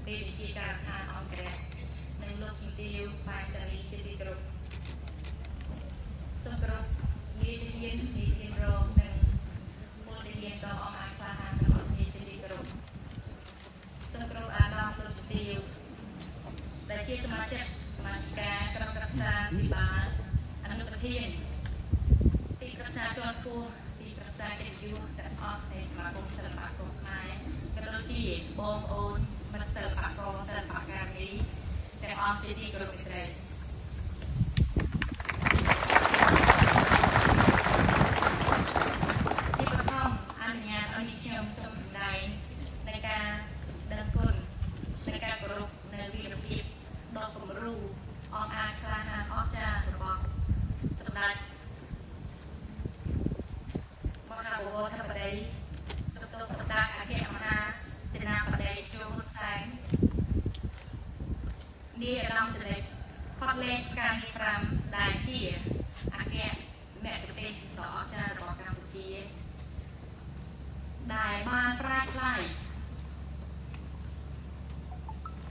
មេវិជាការដ្ឋានអង្គរៈនិងលោកជំទាវប៉ែនចាលីជាទីគោរពសូមគោរពនាយទាហាននាយទាហានរងនិងពលទាហានដ៏អង្អាចក្លាហានទាំងអស់គ្នាជាទីគោរពសូមគោរពអាដាមលោកជំទាវដែលជាសមាជិកសមាជិកាក្រុមប្រឹក្សាភិបាលអនុប្រធានទីប្រឹក្សាជាន់ខ្ពស់ទីប្រឹក្សាកិត្តិយសទាំងអស់នៃសមាគមសិល្បករខ្មែរក៏ដូចជាបងប្អូនមិត្តសិល្បករសិល្បករនេះទាំងអស់ជាទីគោរពមេត្រីជាបឋមអនុញ្ញាតឲ្យនាងខ្ញុំសូមសម្ដែងនៃការដឹងគុណនៃការគោរពនៅវីរភាពដ៏គំរូអង្អាចក្លាហានអស្ចារ្យរបស់សម្ដេចមហាបវរធិបតីសុខសម្ដេចអគ្គមហាសេនាបតីជួហ៊ុនសែននាយឧត្តមសេនីយ៍ផុតលេខផ្កាយ5ដែលជាអគ្គមគ្គុទ្ទេសក៍ដ៏អស្ចារ្យរបស់កម្ពុជាដែលបានប្រែក្លាយ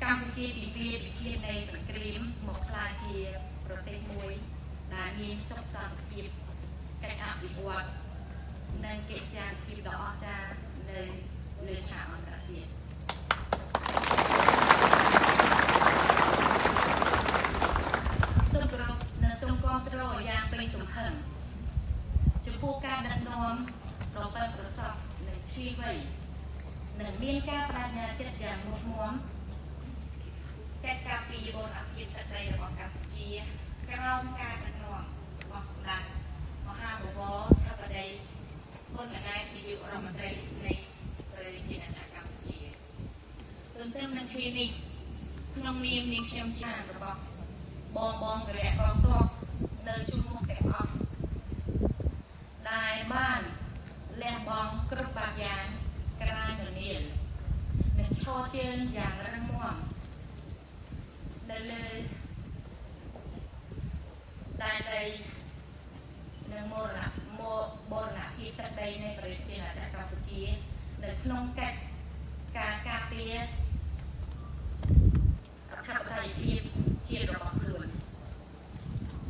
កម្ពុជាពីវាលពិឃាតនៃសង្គ្រាមមកក្លាយជាប្រទេសមួយដែលមានសុខសន្តិភាពកិច្ចអភិវឌ្ឍនិងកិត្យានុភាពដ៏អស្ចារ្យនៅលើឆាកអន្តរជាតិសូមគោរពនិងសូមគាំទ្រយ៉ាងពេញទំហឹងចំពោះការដឹកនាំដ៏ប៉ិនប្រសប់និងឈ្លាសវៃនិងមានការបដិញ្ញាចិត្តយ៉ាងមុតមមកិច្ចការពារបូរណភាពទឹកដីរបស់កម្ពុជាក្រោមការដឹកនាំរបស់សម្ដេចមហាបវរធិបតីហ៊ុនម៉ាណែតនាយករដ្ឋមន្ត្រីនៃប្រជាណាចក្រកម្ពុជាទន្ទឹមនឹងគ្នានេះក្នុងនាមនាងខ្ញុំជារបស់បងបងវរៈកងទ័ពនៅជួរមុខទាំងអស់ដែលបានលះបង់គ្រប់បែបយ៉ាងក្រាញននាលនិងឈរជើងយ៉ាងរឹងមាំនៅលើដែនដីនិងមរណភាពទឹកដីនៃប្រជាណាចក្រកម្ពុជានៅក្នុងកិច្ចការការពារអធិបតេយ្យភាពជាតិរបស់ខ្លួន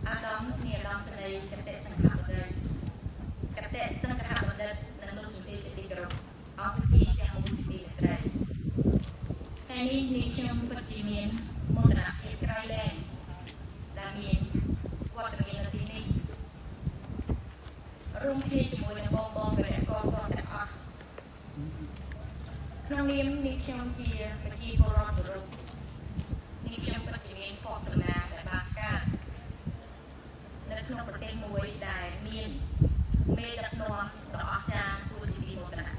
អាដាមនាយឧត្តមសេនីយ៍គតិសង្ឃបណ្ឌិតគតិសង្ឃបណ្ឌិតនិងលោកជំទាវជាទីគោរពអង្គពិធីទាំងមូលជាទីមេត្រីថ្ងៃនេះនាងខ្ញុំពិតជាមានមោទនភាពក្រៃលែងដែលមានវត្តមាននៅទីនេះរួមគ្នាជាមួយនឹងបងបងវរៈកងទ័ពទាំងអស់ក្នុងនាមនាងខ្ញុំជាប្រជាពលរដ្ឋគោរពនាងខ្ញុំពិតជាមានភ័ព្វសំណាងដែលបានកើតនៅក្នុងប្រទេសមួយដែលមានមេដឹកនាំដ៏អស្ចារ្យគួរជាទីមោទន